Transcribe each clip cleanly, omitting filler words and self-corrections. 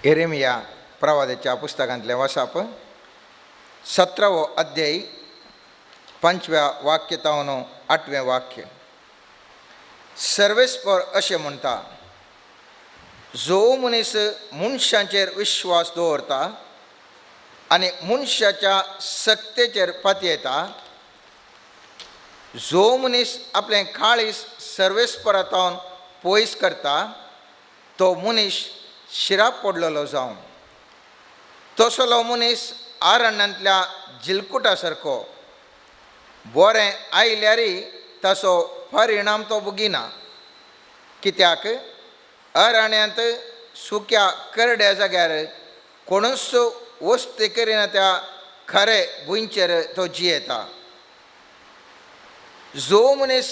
एरेमिया प्रवादाच्या पुस्तकांतलें वासाप 17वो अध्याय 5व्या वाक्य तावन 8वें वाक्य. सर्वेस्पर अशें म्हणटा, जो मनीस मनशांचेर विश्वास दवरता आनी मनशाच्या सक्तेचेर पातयेता, जो मनीस आपलें काळीस सर्वेस्परांतावन पयस करता, तो मनीस शिराप पडलेलो जावं. तसलो मनीस आरण्यांतल्या जिलकुटा सारको, बरें आयल्यारय ताचो परिणाम तो भोगिना, कित्याक अरण्यांत सुक्या करड्या जाग्यार कोणूच वस्ती करिना त्या खरे भुंयचेर तो जियेता. जो मनीस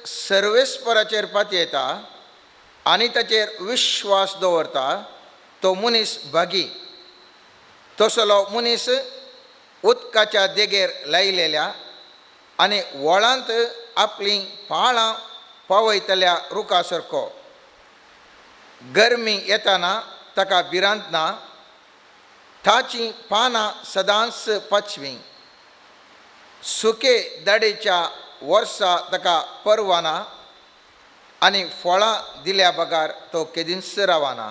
सर्वेस्पराचेर पातयेता आनी ताचेर विश्वास दवरता तो मनीस भागी. तसलो मनीस उदकाच्या देगेर लायलेल्या आनी व्हळांत आपलीं पाळां पावयतल्या रुखा सारको. गरमी येताना ताका भिरांत ना, ताचीं पानां सदांच पाचवीं. सुके दाडेच्या वर्सा ताका परवाना आनी फळां दिल्या बगर तो केदींच रावना.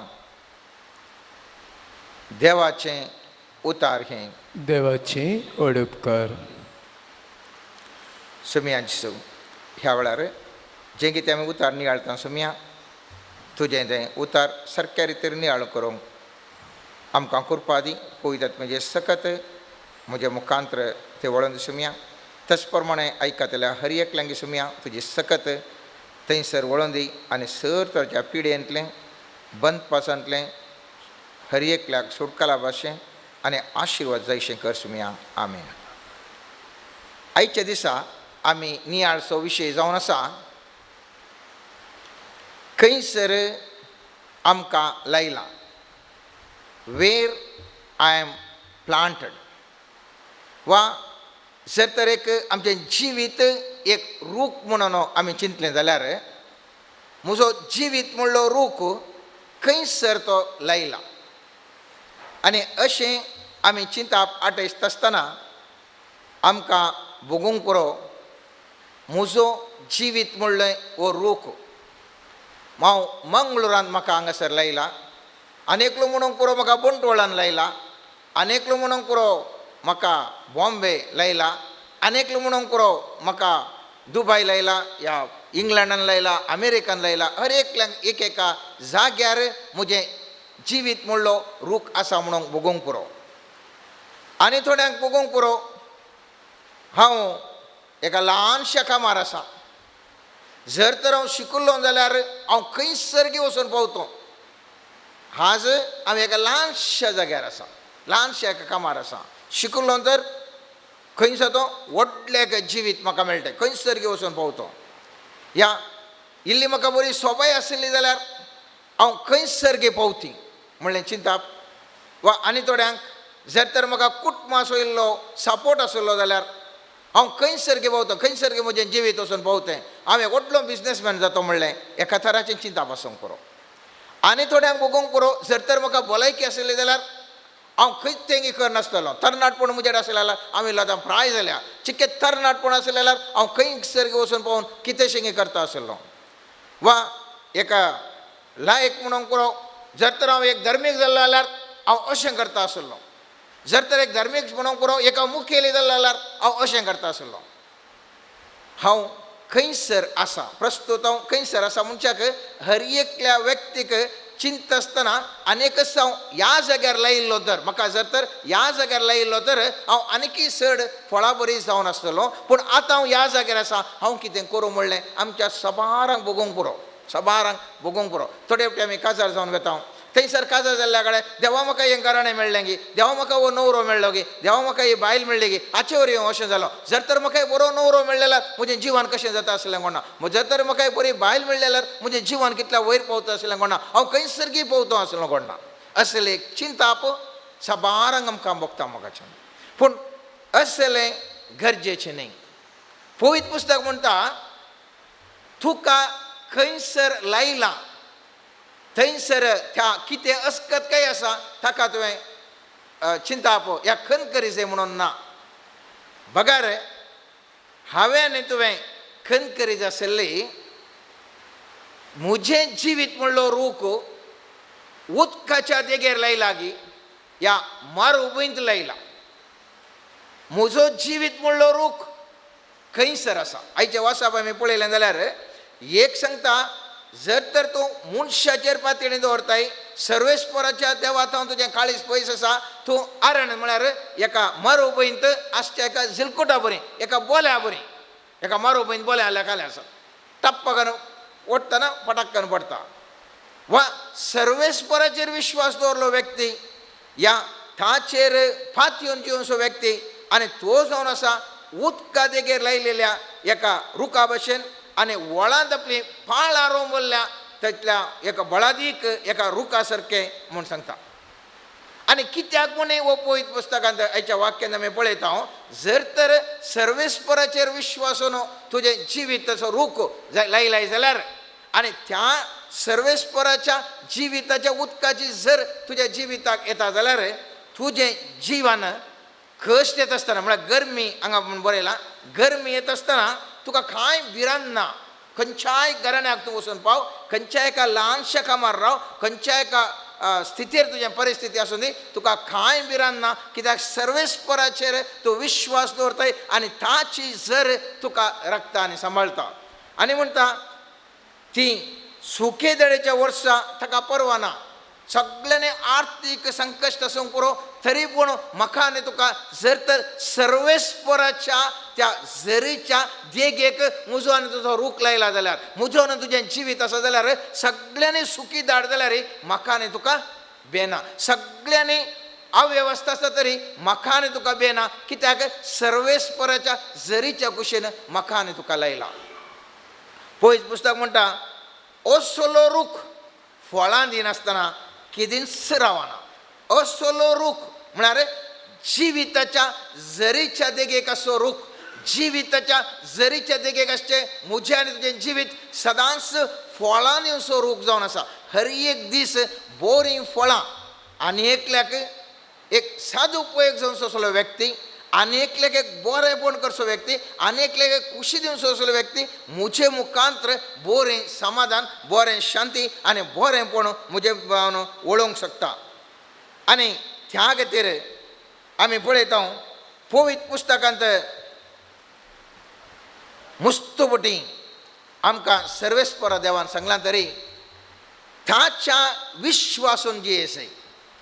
देवाचें उतार हें. देवाचे ओडपकार. सुमया जिसू, ह्या वेळार जें कितें आमी उतार नियाळटा सुमया, तुजें तें उतार सारक्या रितीर नियाळ करूंक आमकां कृपा दी. पवित्र म्हजें सकत म्हजें मुखांत्र तें वळोन सुमया. तस प्रमाणे आयकतल्या हर एकल्यांक सुमया तुजी सकत थंयसर वळोन दी आनी सर तरच्या पिडयेंतलें बंदपासांतलें हर एकल्याक सुटका भाशें आनी आशिर्वाद जायशें कर सुमया. आमेन. आयच्या दिसा आमी नियाळचो विशय जावन आसा, खंयसर आमकां लायलां, वेर I am planted. वा जर तर एक आमचें जिवीत एक रूख म्हणून आमी चिंतलें जाल्यार म्हजो जिवीत म्हणलो रूख खंयसर तो लायला. आनी अशें आमी चिंताप आटयता आसतना आमकां भोगूंक पुरो म्हजो जिवीत म्हणलें हो रूख हांव मंगळुरांत म्हाका हांगासर लायला, आनी एकलो म्हणूंक पुरो म्हाका बंटवळान लायला, आनी एकलो म्हणूंक पुरो म्हाका बॉम्बे लायला, आनी एकलो म्हणूंक पुरो म्हाका दुबय लायला, या इंग्लंडान लायला, अमेरिकान लायला. हर एकल्याक एक एका जाग्यार म्हजें जिवीत म्हणलो रूख आसा म्हणूंक भोगूंक पुरो. आनी थोड्यांक भोगूंक पुरो हांव एका ल्हानशा कामार आसा, जर तर हांव शिकिल्लो जाल्यार हांव खंयसर वचून पावतो. आज हांव एका ल्हानशा जाग्यार आसा, ल्हानशा एका कामार आसा, शिकिल्लो तर खंयसर तो व्हडलें एक जिवीत म्हाका मेळटा, खंयसर वचून पावतो. या इल्ली म्हाका बरी सोबाय आशिल्ली जाल्यार हांव खंयसर पावती म्हणलें चिंताप. वा आनी थोड्यांक जर तर म्हाका कुटुंबाचो इल्लो सपोर्ट आशिल्लो जाल्यार हांव खंयसर पावतो, खंयसर म्हजें जिवीत वचून पावतें, हांव एक व्हडलो बिजनेसमॅन जातो म्हणलें एका थराचें चिंताप आसूंक पुरो. आनी थोड्यांक भोगूंक पुरो जर तर म्हाका भलायकी आशिल्ली जाल्यार हांव खंयच तेंगी करनासतलो, तरणाटपण म्हजेर आसलें जाल्यार हांव इल्लो आतां प्राय जाल्या, चिके तरणाटपण आसलें जाल्यार हांव खंयसर वचून पावून कितेंशें करता आसलो. वा एका लायक म्हणूंक पुरो जर तर हांव एक धर्मीक जाल्लो जाल्यार हांव अशें करता आसलो, जर तर एक धर्मीक म्हणूंक पुरो एका मुखेली जाल्लो जाल्यार हांव अशें करता आसलो. हांव खंयसर आसा प्रस्तुत, हांव खंयसर आसा म्हणच्याक हर एकल्या व्यक्तीक चिंता आसतना आनीकच हांव ह्या जाग्यार लायिल्लो तर म्हाका जर तर ह्या जाग्यार लायिल्लो तर हांव आनीकय चड फळां बरी जावन आसतलो, पूण आतां हांव ह्या जाग्यार आसा, हांव कितें करूं म्हणलें आमच्या सबारांक भोगूंक पुरो, सबारांक भोगूंक पुरो. थोडे फावटी आमी काजार जावन वता, थंयसर काजार जाल्ल्या कडेन देवा म्हाका हें घराणें मेळ्ळें गी, देवा म्हाका हो न्हवरो मेळ्ळो गी, देवा म्हाका ही बायल मेळ्ळी गी, हाचे वरवीं हांव अशें जालो. जर तर म्हाका बरो न्हवरो मेळ्ळो जाल्यार म्हजें जिवन कशें जाता आसलें कोणा, जर तर म्हाका बरी बायल मेळ्ळी जाल्यार म्हजें जिवन कितल्या वयर पावता आसलें कोणा, हांव खंयसर गी पावतो आसलो कोणा. असलें एक चिंताप साबारांक आमकां भोगता म्हाकाच्यान, पूण असलें गरजेचें न्हय. पवित्र पुस्तक म्हणटा तुका खंयसर लायलां थंयसर त्या कितें अस्कत काय आसा ताका तुवें चिंताप या खंत करी जाय म्हणून ना. बगार हांवें आनी तुवें खंत करी जाय आसली म्हजें जिवीत म्हणलो रूख उदकाच्या देगेर लायला गी या मारुभूंयत लायला. म्हजो जिवीत म्हणलो रूख खंयसर आसा. आयच्या वासाप आमी पळयलें जाल्यार एक सांगता, जर तर तूं मनशाचेर पातयेणी दवरताय, सर्वेस्पराच्या देवा हांव तुजें काळीज पयस आसा, तूं आरण म्हळ्यार एका मारुभूंयत आसच्या एका झिलकुटा बरी, एका बोल्या बरी, एका मारुभूंयत बोल्या जाल्यार खालें आसा, टप्प करून ओडटना पटाक्कन पडटा. वा सर्वेस्पराचेर विश्वास दवरलो व्यक्ती या ताचेर फात येवन जिवनसो व्यक्ती आनी तो जावन आसा उदका देगेर लायलेल्या एका रुखा भशेन आनी वळांत आपली पाळां रोंबल्ल्या तातल्या एका बळादीक एका रुखा सारकें म्हूण सांगता. आनी कित्याक म्हूण हो पवित्र पुस्तकांत आयच्या वाक्यान आमी पळयता, जर तर सर्वेस्पराचेर विश्वासून तुजें जिवीत तसो रूख लायलाय जाल्यार आनी त्या सर्वेस्पराच्या जिविताच्या उदकाची जर तुज्या जिविताक येता जाल्यार तुजें जिवन कश्ट येता आसतना, म्हळ्यार गरमी हांगा म्हूण बरयलां, गरमी येता आसतना तुका कांय भिरांत ना. खंयच्याय घराण्याक तूं वचून पाव, खंयच्याय एका ल्हानशा कामार राव, खंयच्याय एका स्थितीर तुजें परिस्थिती आसूं दी, तुका कांय भिरांत ना, कित्याक सर्वेस्पराचेर तूं विश्वास दवरताय आनी ताची जर तुका राखता आनी सांबाळटा. आनी म्हणटा ती सुके दळेच्या वर्सां ताका परवा ना, सगळ्यांनी आर्थीक संकश्ट आसूंक पुरो, तरी पूण म्हाका आनी तुका जर तर सर्वेस्पराच्या त्या जरीच्या देगेक म्हजो आनी तुजो रूख लायला जाल्यार, म्हजो आनी तुजें जिवीत आसा जाल्यार, सगळ्यांनी सुकी धाड जाल्यार म्हाका आनी तुका बेना, सगळ्यांनी अवेवस्था आसा तरी म्हाका आनी तुका बेना, कित्याक सर्वेस्पराच्या जरीच्या कुशीन म्हाका आनी तुका लायला. पयस पुस्तक म्हणटा असलो रूख फळां दिनासतना केदींच रावना. असलो रूख म्हळ्यार जिविताच्या जरीच्या देगेक असो रूख, जिविताच्या जरीच्या देगेक आसचें म्हजें आनी तुजें जिवीत सदांच फळां दिवचो रूख जावन आसा. हर एक दीस बोरीं फळां आनी एकल्याक एक साद उपयोग जावचो असलो व्यक्ती, आनी एकल्याक एक बरेंपण करचो व्यक्ती, आनी एकल्याक एक खुशी दिवचो असलो व्यक्ती म्हजे मुखांत्र बरें समाधान, बरें शांती आनी बरेंपण म्हजें वळोवंक शकता. आनी त्या खातीर आमी पळयता पवित्र पुस्तकांत मुस्तपटी आमकां सर्वेस्परा देवान सांगलां तरी ताच्या विश्वासून जियेसय.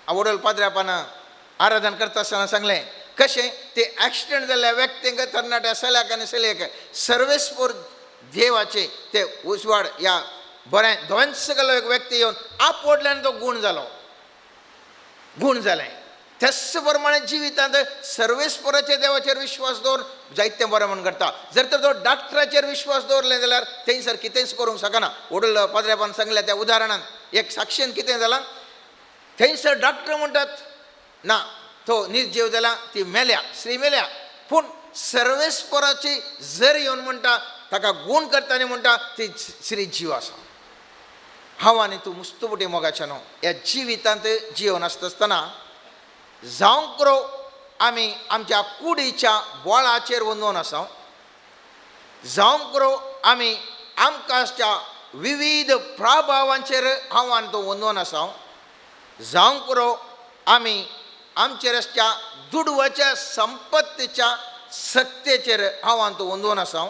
आवडल पाद्र्यापान आराधन करता आसतना सांगलें कशें ते एक्सिडंट जाल्ल्या व्यक्तींक, तरणाट्या सल्याक आनी सलयेक सर्वेस्पोर देवाचे ते उजवाड ह्या बरें दोनच गेल्लो एक व्यक्ती येवन आपवडल्यान तो गूण जालो, गूण जालें. त्याच प्रमाणे जिवितांत सर्वेस्पराच्या देवाचेर विश्वास दवर जायतें बरें म्हूण करता. जर तर तो डॉक्टराचेर विश्वास दवरलें जाल्यार थंयसर कितेंच करूंक शकना. वडील पाद्र्यापान सांगल्या त्या उदाहरणान एक साक्षीन कितें जालां, थंयसर डॉक्टर म्हणटात ना तो निर्जीव जाला, ती मेल्या, स्त्री मेल्या, पूण सर्वेस्पराची जर येवन म्हणटा ताका गूण करता आनी म्हणटा ती स्त्री जीव आसा. हांव आनी तूं मुस्तुपटी मोगाच्या न्हू ह्या जिवितांत जिवन आसता आसतना जावंक रो आमी आमच्या कुडीच्या बोळाचेर वंदोवन आसा, जावंक रो आमी आमकांच्या विविध प्रभावांचेर हांव आनी तूं वंदोवन आसा, जावंक रो आमी आमचे रस्त्या दुडवाच्या संपत्तीच्या सत्तेचेर हांव आनी तूं वंदोवन आसा,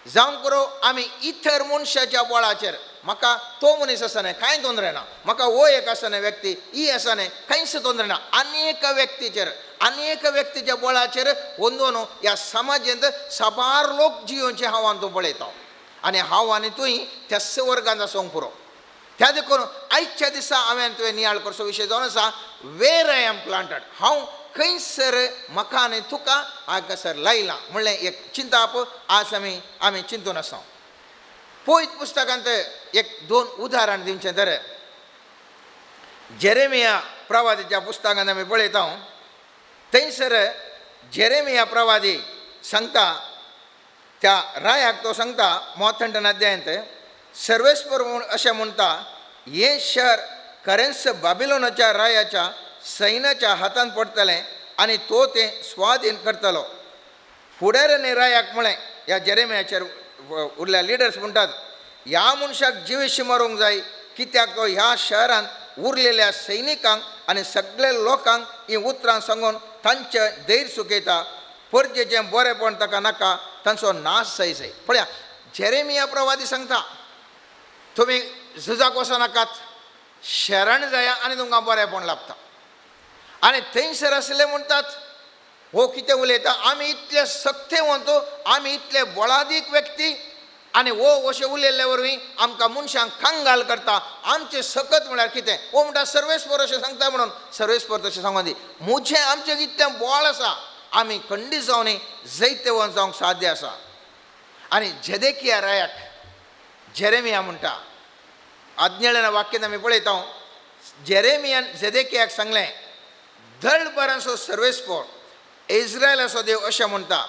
जावंक रो आमी इतर मनशाच्या बळाचेर, म्हाका तो मनीस आसा न्हय कांय तोंदरे ना, म्हाका हो एक आसा न्हय व्यक्ती ही आसा न्हय कांयच तोंदरे ना, अनेक व्यक्तीचेर अनेक व्यक्तीच्या बळाचेर वंदोवन ह्या समाजेंत साबार लोक जियोवचे हांव आनी तूं पळयता आनी हांव आनी तूंय त्याच वर्गांत आसूंक पुरो. त्या देखून आयच्या दिसा हांवें तुवें नियाळ करचो विशय जावन आसा वेर I am planted, हांव खंयसर म्हाका आनी तुका हांगासर लायलां म्हणलें एक चिंताप आज आमी आमी चिंतून आसा. पवित्र पुस्तकांत एक दोन उदाहरण दिवचें तर जेरेमिया प्रवादीच्या पुस्तकांत आमी पळयता, थंयसर जेरेमिया प्रवादी सांगता त्या रायाक तो सांगता मोथंटन अध्यायांत सर्वेस्पर म्हूण अशें म्हणटा, हें शहर खरेंच बाबिलोनाच्या रायाच्या सैन्याच्या हातांत पडटलें आनी तो तें स्वाधीन करतलो. फुडाऱ्यांनी रायाक म्हळें, ह्या जेरेमियाचेर उरल्या लिडर्स म्हणटात, ह्या मनशाक जिवेशी मारूंक जाय, कित्याक तो ह्या शहरांत उरलेल्या सैनिकांक आनी सगल्या लोकांक हीं उतरां सांगून तांचें धैर्य सुकयता. परजेचें बरेंपण ताका नाका, तांचो नाश जाय जाय. पळया, जेरेमिया प्रवादी सांगता, तुमी झुजाक वचनाकात, शरण जाया आनी तुमकां बरेंपण लाभता. आनी थंयसर आसले म्हणटात, हो कितें उलयता, आमी इतले सक्तेवंत, आमी इतले बळादीक व्यक्ती, आनी हो अशें उलयल्ले वरवीं आमकां मनशांक कंगाल करता. आमचें सकत म्हळ्यार कितें? हो म्हणटा सर्वेस्पर अशें सांगता म्हणून. सर्वेस्पर तशें सांगून दी, म्हजें आमचें इतलें बळ आसा, आमी खंडीत जावनी जैतवंत जावंक साध्य आसा. आनी जेदेकिया रायाक जेरेमिया म्हणटा, आज्ञेल्या वाक्यान आमी पळयता, जेरेमियान जेदेकियाक सांगलें, दळभरांचो सर्वेस्पर इस्रायलाचो देव अशें म्हणटा,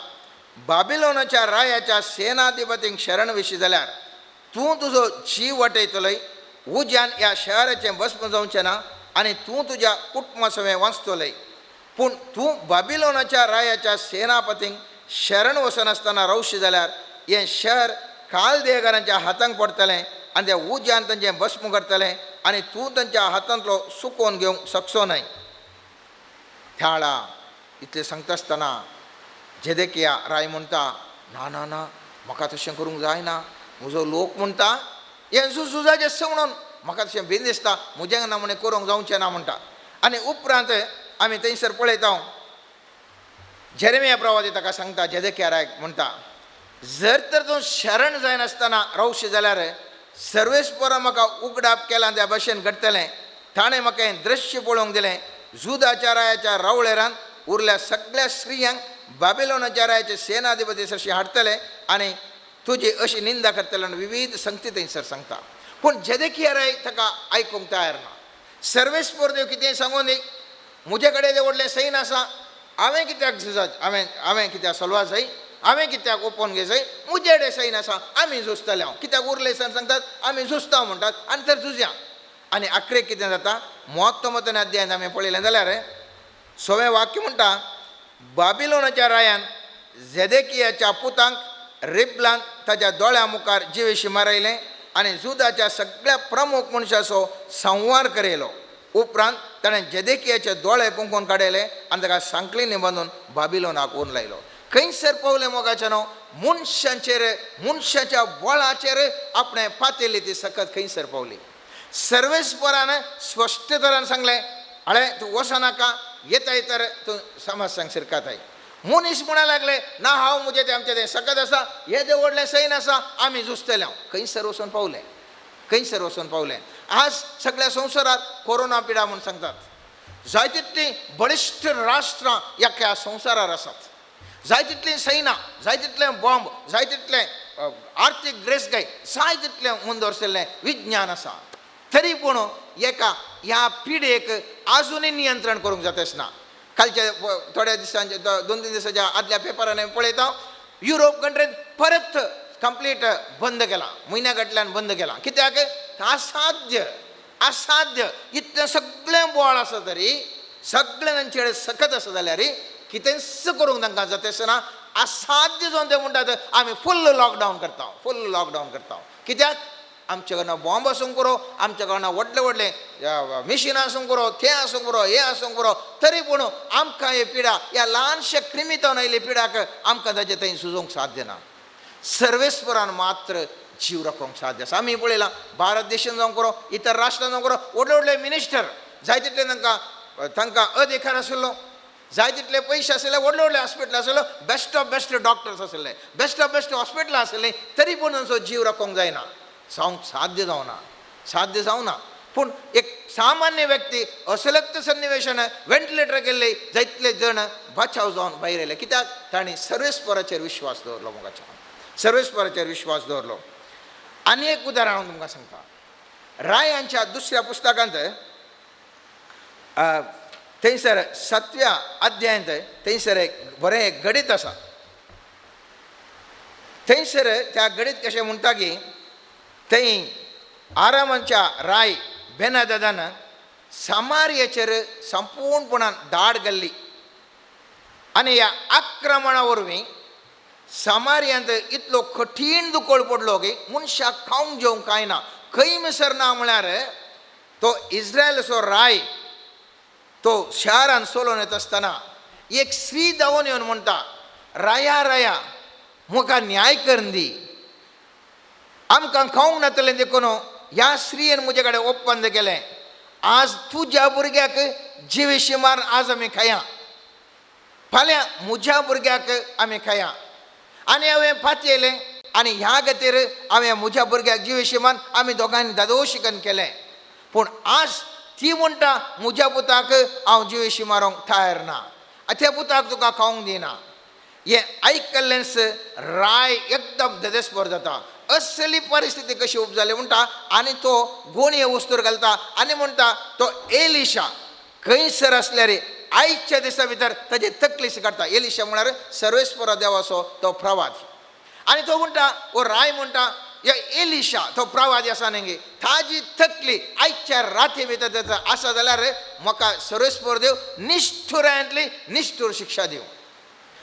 बाबिलोनाच्या रायाच्या सेनाधिपतींक शरण विशी जाल्यार तूं तुजो जीव वाटयतलोय, उज्यान ह्या शहराचें भस्म जावचें ना आनी तूं तुज्या कुटुंबा सवें वांचतलोय. पूण तूं बाबिलोनाच्या रायाच्या सेनापतींक शरण वचनासतना रावशी जाल्यार हें शहर कालदेगारांच्या हातांक पडटलें आनी त्या उज्यान तांचें भस्म करतलें आनी तूं तांच्या हातांतलो सुकोवन घेवंक शकचो न्हय. त्याळा इतलें सांगता आसतना जेदेकिया राय म्हणटा, ना ना ना, म्हाका तशें करूंक जायना, म्हजो लोक म्हणटा हें झुजाचें आसा म्हणून म्हाका तशें भिन दिसता, म्हजें ना म्हणे करूंक जावचें ना म्हणटा. आनी उपरांत आमी थंयसर पळयता, जेरेमिया प्रवादी ताका सांगता, जेदेकिया रायक म्हणटा, जर तर तूं शरण जायनासतना रावशी जाल्यार सर्वेस्परान म्हाका उगडाप केला त्या भशेन घडटलें. ताणें म्हाका हें दृश्य पळोवंक दिलें, जुदाच्या रायाच्या रावळेरान उरल्या सगळ्या स्त्रियांक बाबिलोनाच्या रायाचे सेनाधिपती सरशी हाडटले आनी तुजी अशी निंदा करतले आनी विविध संगती थंयसर सांगता. पूण जेदेकिया राय ताका आयकूंक तयार ना. सर्वेस्पर देव कितें सांगून दी, म्हजे कडेन जें व्हडलें सैन आसा, हांवें कित्याक झुजात, हांवें कित्याक सलवा जाय, हांवें कित्याक ओपोवन घे जाय, म्हजे कडेन सैन आसा, आमी झुजतले. हांव कित्याक उरले सर सांगतात आमी झुजता म्हणटात आनी तर झुजया. आनी आखरेक कितें जाता, म्हत्व अध्यायांत आमी पळयलें जाल्यार सवें वाक्य म्हणटा, बाबिलोनाच्या रायान जेदेकियाच्या पुतांक रिबलान ताच्या दोळ्या मुखार जिवेशी मारयलें आनी जुदाच्या सगळ्या प्रमुख मनशाचो संवार करयलो. उपरांत ताणें जेदेकियाचे दोळे कुंकून काडयले आनी ताका सांकळींनी बांदून बाबिलोनाक व्हरून लायलो. खंयसर पावलें मोगाचें न्हू, मनशांचेर, मनशाच्या बळाचेर आपणें पातेली ती सकत खंयसर पावली. सर्वेस्परान स्पश्ट तरान सांगलें, अळे तूं वचनाका, येताय तर तूं समाज शिरकाताय. मनीस म्हणा लागले, ना हांव म्हजें तें आमचें तें सकत आसा, हें तें व्हडलें सैन आसा, आमी झुजतले. हांव खंयसर वचून पावलें, खंयसर वचून पावलें. आज सगळ्या संवसारात कोरोना पिडा म्हूण सांगतात, जाय तितलीं बळिश्ट राष्ट्रां ह्या संवसारार आसात, जाय तितलीं सैनां, जाय तितलें बॉम्ब, जाय तितलें आर्थीक ग्रेसगाय, जाय तितलें मुंदवरशिल्लें विज्ञान आसा, तरी पूण एका ह्या पिडेक आजुनूय नियंत्रण करूंक जाताच ना. कालच्या थोड्या दिसांच्या 2-3 दिसांच्या आदल्या पेपरान आमी पळयता, युरोप कंट्रीन परत कंप्लीट बंद केला, म्हयन्या फाटल्यान बंद केला. कित्याक? असाध्य, असाध्य. इतलें सगळें बळ आसा तरी, सगळें तांचे कडेन सकत आसा जाल्यार कितेंच करूंक तांकां जाताच ना. असाध्य जावन ते म्हणटात आमी फुल्ल लॉकडावन करता, फुल्ल लॉकडावन करता. कित्याक? आमचे कडन बॉम्ब आसूंक पुरो, आमचे कडन व्हडले व्हडले मिशिनां आसूंक पुरो, तें आसूंक पुरो, हें आसूंक पुरो, तरी पूण आमकां ही पिडा, ह्या ल्हानशा क्रिमितान आयिल्ल्या पिडाक आमकां ताचे थंय सुजोवंक साध्य ना. सर्वेस्परान मात्र जीव राखोवंक साध्य आसा. आमी पळयलां भारत देशान जावंक पुरो, इतर राष्ट्रान जावंक पुरो, व्हडले व्हडले मिनिस्टर जाय तितले तांकां अधिकार आशिल्लो, जाय तितले पयशे आशिल्ले, व्हडले व्हडले हॉस्पिटल आशिल्लो, बेस्ट ऑफ बेस्ट डॉक्टर्स आशिल्ले, बेस्ट ऑफ बेस्ट हॉस्पिटलां आशिल्लीं, तरी पूण तांचो जीव राखोवंक जायना, जावंक साध्य जावना, साध्य जावना. पूण एक सामान्य व्यक्ती असलक्त सन्निवेशान वेंटिलेटर केल्ले जायतले जण बचाव जावन भायर आयले. कित्याक? तांणी सर्वेस्पराचेर विश्वास दवरलो. मोगाच्या सर्वेस्पराचेर विश्वास दवरलो. आनी एक उदाहरण हांव तुमकां सांगता, रायांच्या दुसऱ्या पुस्तकांत थंयसर 7व्या अध्यायांत थंयसर एक बरें एक गणीत आसा. थंयसर त्या गणीत कशें म्हणटा की थंय आरामाच्या राय बेनादादान समारयेचेर संपूर्णपणान दाड घाल्ली आनी ह्या आक्रमणा वरवीं समारयांत इतलो कठीण दुकळ पडलो की मनशाक खावंक जेवंक कांय ना. खंय मिसर ना म्हळ्यार तो इस्रायलाचो राय तो शारान चलोवन येता आसतना एक स्त्री धांवून येवन म्हणटा, राया राया म्हाका न्याय करून दी, आमकां खावंक नातलें देखून ह्या स्त्रियेन म्हजे कडेन ओप्पंद केलें, आज तुज्या भुरग्याक जिवेशी मार आज आमी खाया, फाल्यां म्हज्या भुरग्याक आमी खाया. आनी हांवें पातयलें आनी ह्या खातीर हांवें म्हज्या भुरग्याक जिवेशी मार आमी दोगांनी दादोशिकन केलें, पूण आज ती म्हणटा म्हज्या पुताक हांव जिवेशी मारूंक तयार ना, त्या पुताक तुका खावंक दिना. हें आयकल्लेंच राय एकदम धदेस्पर जाता. असली परिस्थिती कशी उब जाली म्हणटा आनी तो गोणये वस्तूर घालता आनी म्हणटा तो एलिशा खंयसर आसल्यार आयच्या दिसा भितर ताजी तकली काडटा. एलिशा म्हळ्यार सर्वेस्परा देवाचो तो प्रवादी. आनी तो म्हणटा, ओ राय म्हणटा, या एलिशा तो प्रवादी आसा न्ही, ताजी तकली आयच्या राती भितर ताचा आसा जाल्यार म्हाका सर्वेस्पर देव निश्ठुरांतली निश्ठूर शिक्षा दिवं.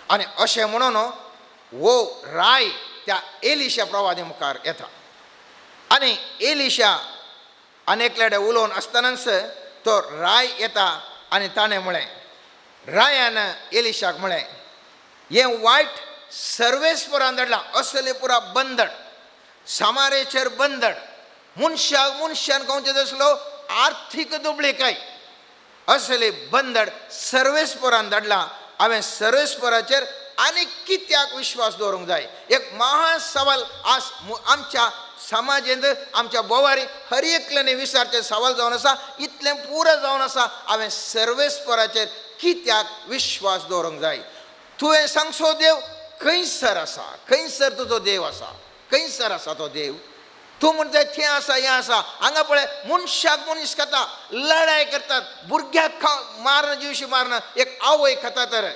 आनी अशें म्हणून वो राय त्या एलिशा प्रवादी मुखार येता आनी एलिशा आनी एकल्याडे उलोवन आसतनाच तो राय येता आनी ताणें म्हळें, रायान एलिशाक म्हळें, हें वायट सर्वेस्परान धाडलां, असले पुरा बंदड, समारेचेर बंदड, मनशाक मनशान खावचें तसलो आर्थीक दुबळीकाय, असले बंदड सर्वेस्परान धाडलां. हांवें सर्वेस्पराचेर आनी कित्याक विश्वास दवरूंक जाय? एक महान सवाल आज आमच्या समाजेंत आमच्या बोवारी हर एकल्याने विचारचें सवाल जावन आसा, इतलें पुरो जावन आसा, हांवें सर्वेस्पराचेर कित्याक विश्वास दवरूंक जाय? तुवें सांगसो देव खंयसर आसा, खंयसर तुजो देव आसा, खंयसर आसा तो देव? तूं म्हणटा थंय आसा, हें आसा, हांगा पळय मनशाक मनीस खाता, लढाय करतात, भुरग्याक खा मारण, जिवशी मारण, एक आवय खाता. तर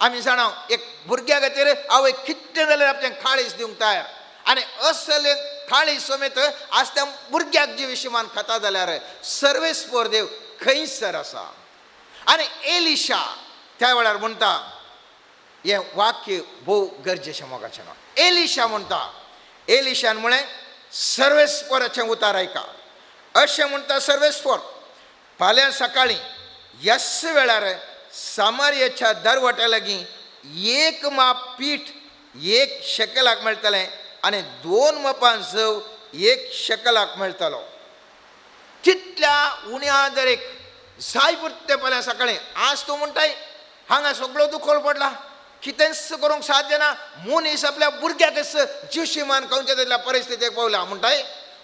आमी जाणा एक भुरग्या खातीर आवय कितें जाल्यार आपलें काळीज दिवंक तयार, आनी असलें काळीज समेत आज त्या भुरग्याक जिविशी मान खाता जाल्यार सर्वेस्पर देव खंयसर आसा? आनी एलिशा त्या वेळार म्हणटा, हें वाक्य भोव गरजेचें मोगाचें ना. एलिशा म्हणटा, एलिशान म्हळें सर्वेस्पराचें उतार आयका. अशें म्हणटा सर्वेस्पर, फाल्यां सकाळीं ह्याच वेळार सामारियाच्या दरवट्या लागीं 1 माप पीठ 1 शेकलाक मेळटलें आनी 2 मापां जव 1 शेकलाक मेळटलो. तितल्या उण्या दरेक जाय पुरतें फाल्यां सकाळीं. आज तूं म्हणटाय हांगा सगळो दुखोल पडला, कितेंच करूंक साध्य ना, मनीस आपल्या भुरग्याकच जिवशी मान खावच्या तितल्या परिस्थितीक पावला म्हणटाय,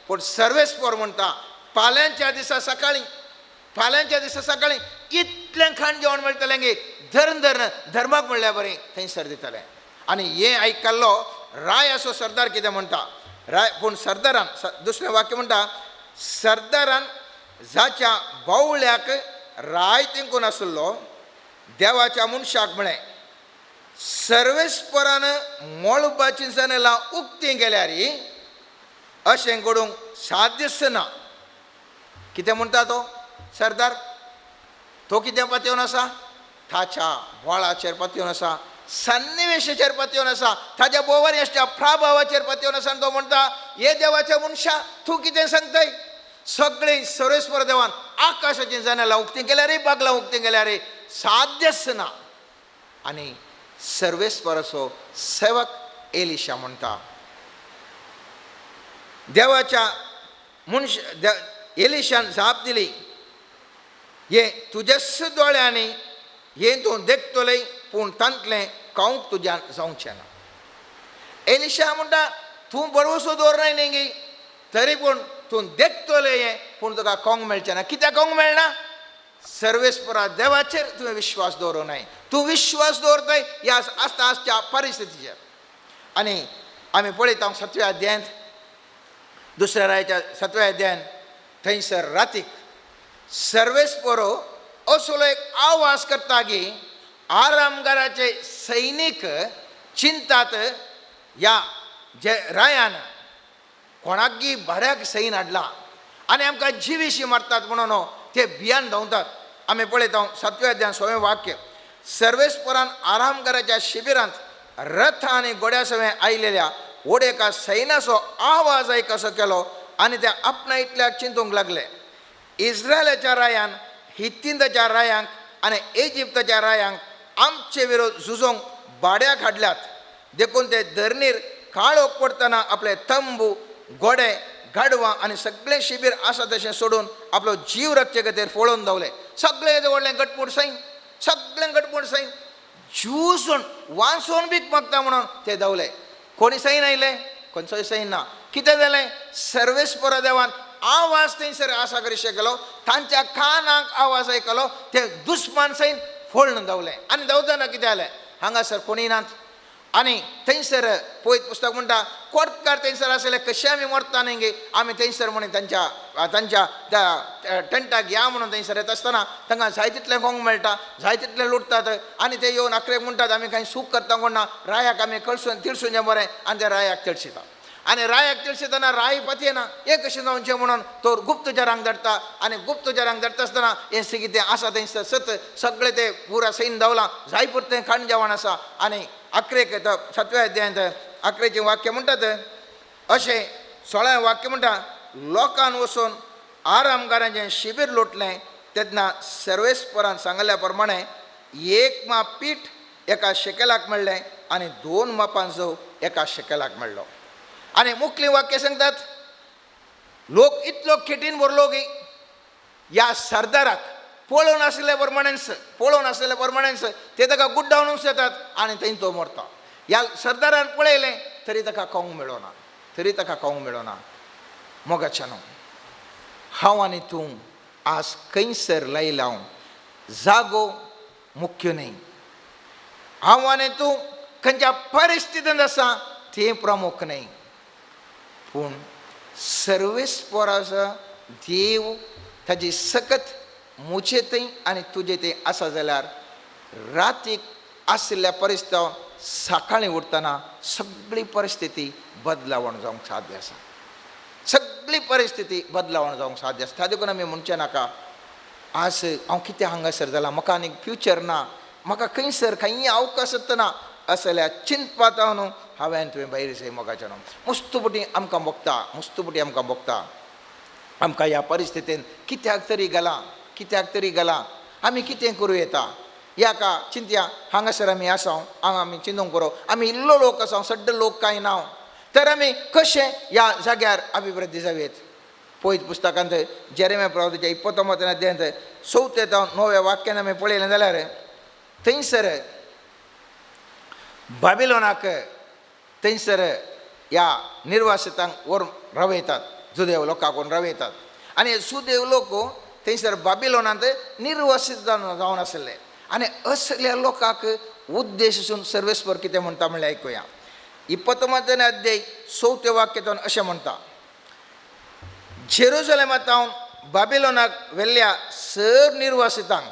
पूण सर्वेस्पर म्हणटा फाल्यांच्या दिसा सकाळीं, फाल्यांच्या दिसा सकाळीं इतलें खाण जेवण मेळटलें की धर्म धर्म धर्माक म्हणल्यार बरें थंयसर दितलें. आनी हें आयकल्लो राय असो सरदार कितें म्हणटा, राय पूण सरदारान दुसरें वाक्य म्हणटा, सरदारान जाच्या बावळ्याक राय तेंकून आसलो देवाच्या मनशाक म्हळें, सर्वेस्परान मळबाचीं जनेलां उक्तीं गेल्यार अशें घडूंक साध्यच ना. कितें म्हणटा तो सरदार? तो कितें पातयेवन आसा? ताच्या बोळाचेर पातयेवन आसा, सन्निवेशाचेर पातयेवन आसा, ताच्या बोवारी आसच्या प्रभावाचेर पातयेवन आसा. आनी तो म्हणटा, हे देवाच्या मनशा तूं कितें सांगताय? सगळीं सर्वेस्पर देवान आकाशाचीं जनेलां उक्तीं केल्यार, बागलां उक्तीं केल्यार साध्यच ना. आनी सर्वेस्पराचो सेवक एलिशा म्हणटा, देवाच्या मनश एलिशान जाप दिली, हें तुज्याच दोळ्यांनी हें तूं देखतलें, पूण तांतलें खावंक तुज्यान जावचें ना. एलिशा म्हणटा, तूं बरोसो दवरनाय न्ही गी, तरी पूण तूं देखतलें हें, पूण तुका खावंक मेळचें ना. कित्याक खावंक मेळना? सर्वेस्परा देवाचेर तुवें विश्वास दवरूं नाय, तूं विश्वास दवरताय ह्या आसता आसच्या परिस्थितीचेर. आनी आमी पळयता 7व्या अध्यायांत, दुसऱ्या रायाच्या 7व्या अध्यायांत, थंयसर रातीक सर्वेस्परो असलो एक आवाज करता की आरामगाराचे सैनीक चिंतात ह्या जे रायान कोणाकी भाड्याक सैन हाडला आनी आमकां जिविशी मारतात म्हणून ते भियान धांवतात. आमी पळयता 7व्या अध्याय 6वें वाक्य, सर्वेस्परान आरामगाराच्या शिबिरांत रथ आनी घोड्या सवें आयलेल्या ओडेका सैनाचो आवाज आयकसो केलो आनी ते आपणा इतल्याक चिंतूंक लागले. इस्रायलाच्या रायान हित्तींताच्या रायांक आनी इजिप्ताच्या रायांक आमचे विरोध झुजोंक भाड्याक हाडल्यात, देखून ते धरणीर काळोख पडटना आपले तंबू, घोडे, गाडवां आनी सगळें शिबीर आसा तशें सोडून आपलो जीव राखचे खातीर पळोवन धांवले. सगळें येदें व्हडलें गटमूट सैन, सगळें गटमूट सैन झुजून वांचोवन भीक मागता म्हणून ते धांवले. कोणी सैन आयले? खंयचोय सैन ना. कितें जालें? सर्वेस्परा देवान आवाज थंयसर आसा करी केलो, तांच्या कानाक आवाज आयकलो, ते दुस्मान सैन फोळून धांवले. आनी धांवतना कितें जालें? हांगासर कोणी नात आनी थंयसर पळयत पुस्तक म्हणटा कोटकार थंयसर आसले, कशें आमी मरता न्ही गे, आमी थंयसर म्हणून तांच्या तांच्या त्या टेंटाक या म्हणून थंयसर येता आसतना तांकां जाय तितलें गोंग मेळटा, जाय तितलें लुटतात आनी ते येवन आखरेक म्हणटात आमी कांय सूख करता कोण ना, रायाक आमी कळसून तिळसून बरें. आनी ते रायाक तिळशिता आनी रायाक तिळशितना राय पातयेना हें कशें जावचें म्हणून तो गुप्तचरांक धाडटा आनी गुप्तचरांक धाडटा आसतना हें कितें आसा थंयसर सत सगळें ते पुरा सैन धांवलां, जाय पुरतें खाण जेवण आसा. आनी अकरेक 7व्या अध्यायांत 11चें वाक्य म्हणटात अशें 16वें वाक्य म्हणटा, लोकान वचून आरामगारांचें शिबीर लोटलें तेन्ना सर्वेस्परान सांगल्या प्रमाणे 1 माप पीठ एका शेकेलाक मेळ्ळें आनी 2 मापां जव एका शेकेलाक मेळ्ळो. आनी मुखलीं वाक्य सांगतात लोक इतलो खेटीन भरलो की ह्या सरदाराक पळोवन आशिल्ले प्रमाणेच, पळोवन आशिल्ले प्रमाणेच ते ताका गुड्डावनूच येतात आनी थंय तो मरता. ह्या सरदारान पळयलें तरी ताका खावंक मेळना, तरी ताका खावंक मेळना. मोगाच्यानो, हांव आनी तूं आज खंयसर लायला जागो मुख्य न्हय, हांव आनी तूं खंयच्या परिस्थितींत आसा तें प्रमुख न्हय, पूण सर्वेस्पराचो देव ताजी सकत म्हजे थंय आनी तुजे थंय आसा जाल्यार रातीक आशिल्ल्या परिस्थिती सकाळीं उठतना सगळी परिस्थिती बदलावण जावंक साध्य आसा, सगळी परिस्थिती बदलावण जावंक साध्य आसा. देखून आमी म्हणचें नाका आज हांव कितें हांगासर जालां, म्हाका आनी फ्युचर ना, म्हाका खंयसर खंय अवकाश ना, असल्या चिंतपात न्हू हांवें तुवें भायर जाय. मोगाचें न्हू मुस्तुपटी आमकां भोगता, मुस्तुपटी आमकां भोगता, आमकां ह्या परिस्थितीन कित्याक तरी गेलां, कित्याक तरी गेलां, आमी कितें करूं येता ह्या का चिंतया. हांगासर आमी आसा, हांगा आमी चिंतूंक पुरो, आमी इल्लो लोक आसा, सड्डे लोक कांय ना, तर आमी कशें ह्या जाग्यार अभिवृद्धी जावयेत. पळयत पुस्तकांत जेरेम्या प्रवादाच्या 29 अध्यायांत 4 ते 9 वाक्यान आमी पळयलें जाल्यार थंयसर बाबिलोनाक थंयसर ह्या निर्वासितांक व्हरून रावयतात, जुदेव लोकांक व्हरून रावयतात आनी सुदेव लोक थंयसर बाबिलोनांत निर्वासित जावन आशिल्ले. आनी असल्या लोकांक उद्देश सर्वेस्पर कितें म्हणटा म्हणल्यार आयकुया. 29 अध्याय 4 वाक्यांतून अशें म्हणटा, जेरुजलेमांत बाबिलोनाक व्हेल्ल्या सर निर्वासितांक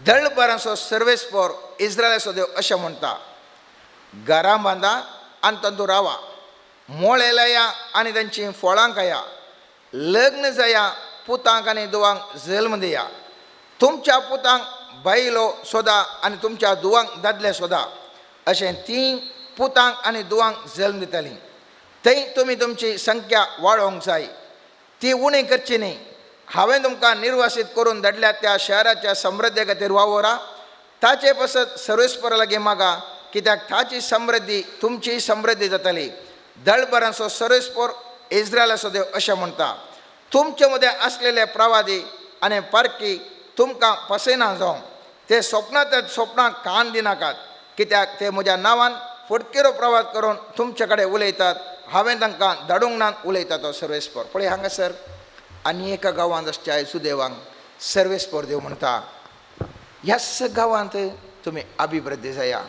दळभरांचो सर्वेस्पर इस्रायलाचो देव अशें म्हणटा, घरां बांदा आनी तांतूं रावा, मोळे लाया आनी तांचीं फळां खाया, लग्न जाया, पुतांक आनी धुवांक जल्म दिया, तुमच्या पुतांक बायलो सोदा आनी तुमच्या धुवांक दादले सोदा, अशें तीं पुतांक आनी धुवांक जल्म दितलीं. थंय तुमी तुमची संख्या वाडोवंक जाय, ती उणी करची न्ही. हांवें तुमकां निर्वासीत करून धाडल्या त्या शहराच्या समृद्धी खातीर वावरा, ताचे पासत सर्वेस्परा लागीं मागा, कित्याक ताची समृद्धी तुमची समृद्धी जातली. दळभरांचो सर्वेस्पर इस्रायलाचो देव अशें म्हणटा, तुमचे मदें आसलेले प्रवादी आनी पारखी तुमकां फसयना जावं, ते स्वप्नांत स्वप्नांक कान दिनाकात, कित्याक ते म्हज्या नांवान फटकिरो प्रवाद करून तुमचे कडेन उलयतात, हांवें तांकां धाडूंक ना उलयता तो सर्वेस्पर. पळय हांगासर आनी एका गांवांत आसच्या सुदेवांक सर्वेस्पर देव म्हणटा, ह्याच गांवांत तुमी अभिवृद्धी जाया,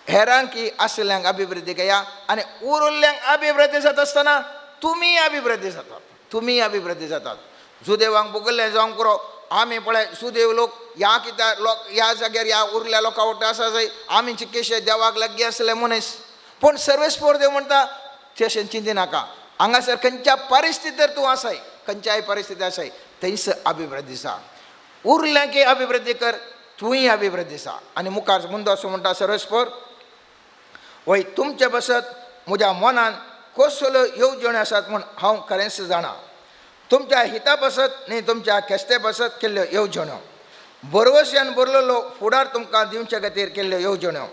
हेरांकी आशिल्ल्यांक अभिवृद्धी घेया आनी उरिल्ल्यांक अभिवृद्धी जाता आसतना तुमी अभिवृद्धी जातात, तुमी अभिवृद्धी जातात. सुदेवांक भोगल्लें जावंक पुरो, आमी पळय सुदेव लोक ह्या कित्याक लोक ह्या जाग्यार ह्या उरल्या लोकां वटेन आसा जाय, आमी चिकेशे देवाक लागीं आसले मनीस, पूण सर्वेस्पर देव म्हणटा तशें चिंती नाका, हांगासर खंयच्या परिस्थितीर तूं आसाय, खंयच्याय परिस्थिती आसाय थंयसर अभिवृद्धी जा. उरलें की अभिवृद्धी कर, तूंय अभिवृद्धी जा. आनी मुखार मुंदो असो म्हणटा सर्वेस्पर, वय तुमचे बसत म्हज्या मनान कसल्यो येवजण्यो आसात म्हूण हांव खरेंच जाणा. तुमच्या हिता बसत न्ही तुमच्या खेस्ते बसत केल्ल्यो येवजण्यो, बरवश्यान बरलेलो फुडार तुमकां दिवचे खातीर केल्ल्यो येवजण्यो.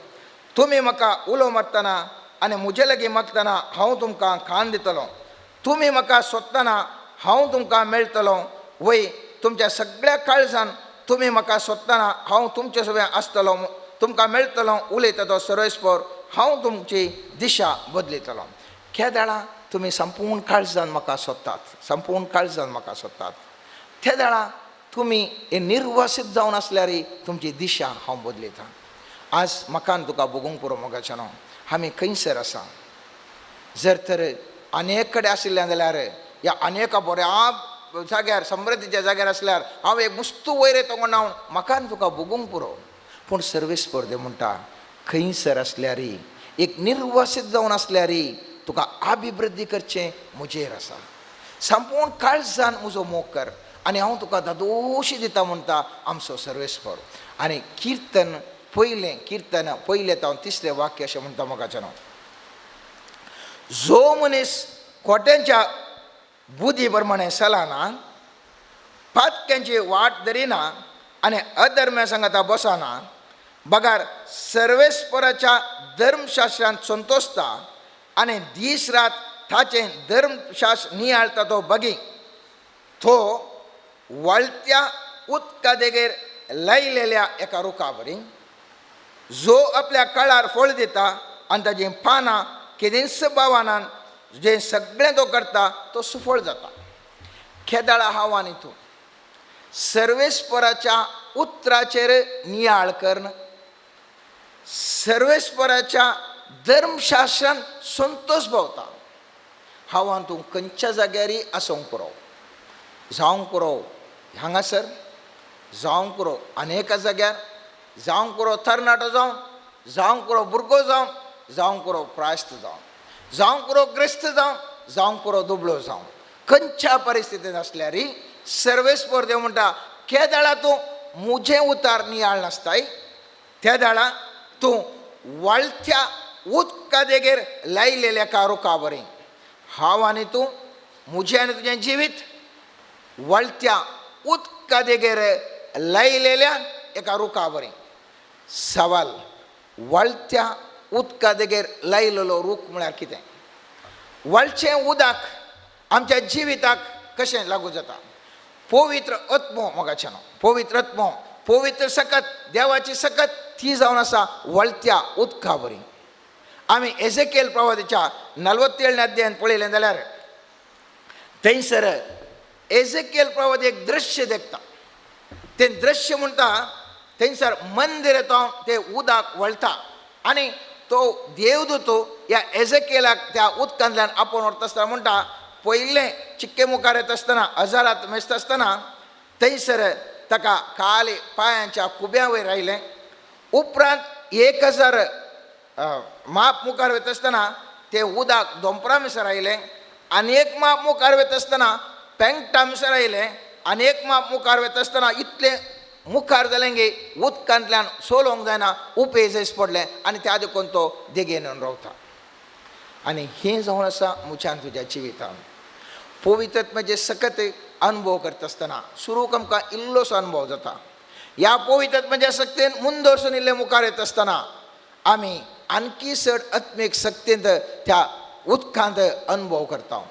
तुमी म्हाका उलो मारतना आनी म्हजे लागीं मागतना हांव तुमकां खाण दितलो. तुमी म्हाका सोदतना हांव तुमकां मेळटलो. वय तुमच्या सगळ्या काळजान तुमी म्हाका सोदतना हांव तुमचे सगळें आसतलो, तुमकां मेळटलो. उलयता तो सर्वेस्पर, हांव तुमची दिशा बदलितलो. केदाळा तुमी संपूर्ण काळजान म्हाका सोदतात, संपूर्ण काळजान म्हाका सोदतात, त्या वेळा तुमी हे निर्वासीत जावन आसल्यार तुमची दिशा हांव बदलितां. आज म्हाका आनी तुका भोगूंक पुरो मोगाचें न्हू, आमी खंयसर आसा. जर तर अनेक कडेन आशिल्लें जाल्यार ह्या अनेका बऱ्या जाग्यार समृद्धीच्या जाग्यार आसल्यार हांव एक मुस्तू वयर येता म्हूण हांव म्हाका आनी तुका भोगूंक पुरो. पूण सर्वेस्पर देव म्हणटा, खंयसर आसल्यार एक निर्वासीत जावन आसल्यार तुका अभिवृद्धी करचें म्हजेर आसा. संपूर्ण काळजान म्हजो मोग कर आनी हांव तुका दादोशी दिता म्हणटा आमचो सर्वेस्पर. आनी किर्तन पयलें, किर्तन पयलें तावन तिसरें वाक्य अशें म्हणटा मोगाचें न्हू, जो मनीस खोट्यांच्या बुद्धी प्रमाणे चलना, पातक्यांची वाट धरिना आनी अधर्म्या सांगाता बसना, बगार सर्वेस्पराच्या धर्मशास्त्रांत संतोषता आनी दीस रात ताचें धर्मशास्त्र नियाळता तो बगी, तो वळत्या उदका देगेर लायलेल्या एका रुखा बरी, जो आपल्या काळार फळ दिता आनी ताजी पानां केदेंच भावानान जें सगळें तो करता तो सुफळ जाता. केदाळा हांव आनी तूं सर्वेस्पराच्या उतराचेर नियाळ करून सर्वेस्पराच्या धर्मशास्त्रान संतोष पावता. हांव आनी तूं खंयच्या जाग्यारय आसूंक पुरो, जावंक पुरो हांगासर, जावंक पुरो अनेका जाग्यार, जावंक पुरो तरणाटो जावं, जावंक पुरो भुरगो जावं, जावंक पुरो प्रायस्त जावं, जावंक पुरो ग्रस्त जावं, जावंक पुरो दुबळो जावं, खंयच्या परिस्थितींत आसल्यार सर्वेस्पर देव म्हणटा, केदाळा तूं म्हजें उतार नियाळ नासताय त्या दाळा तूं वळत्या उदका देगेर लायलेल्या एका रुखा बरी. हांव आनी तूं, म्हजें आनी तुजें जिवीत वळत्या उदका देगेर लायलेल्या एका रुखा बरी. सवाल, वळत्या उदका देगेर लायलेलो रूख म्हळ्यार कितें? वळचें उदक आमच्या जिविताक कशें लागू जाता? पवित्र आत्मो मोगाचें न्हू, पवित्र आत्मो, पवित्र सकत, देवाची सकत ती जावन आसा वळत्या उदका बरी. आमी एजेकेल प्रवादाच्या 47 अध्यायान पळयलें जाल्यार थंयसर एजेकेल प्रवाद एक दृश्य देखता. तें दृश्य म्हणटा थंयसर मंदिर येता ते उदक वळटा आनी तो देवदूत ह्या एजेकेलाक त्या उदकांतल्यान आपोवन व्हरता आसतना म्हणटा, पयलें चिक्के मुखार येता आसतना हजारात मेजता आसतना थंयसर ताका काले पांयांच्या कुब्या वयर आयलें. उपरांत 1000 माप मुखार वता आसतना तें उदक दोंपरा मिसर आयलें आनी एक माप मुखार वता आसतना पेंगटा मिसर आयलें आनी एक माप मुखार वता आसतना इतलें मुखार जालें गे उदकांतल्यान सोलोवंक जायना, उपेज पडलें आनी त्या देखून तो देगेन येवन रावता. आनी हें जावन आसा म्हज्यान तुज्या जिवितान पवित्रत्वाचे सकत अनुभव करता आसतना सुरूक आमकां इल्लोसो अनुभव जाता. ह्या पवित्रत्वाच्या शक्तीन मुंदोरसून इल्ले मुखार येता आसतना आमी आणखी चड आत्मीक शक्तींत त्या उदकांत अनुभव करता.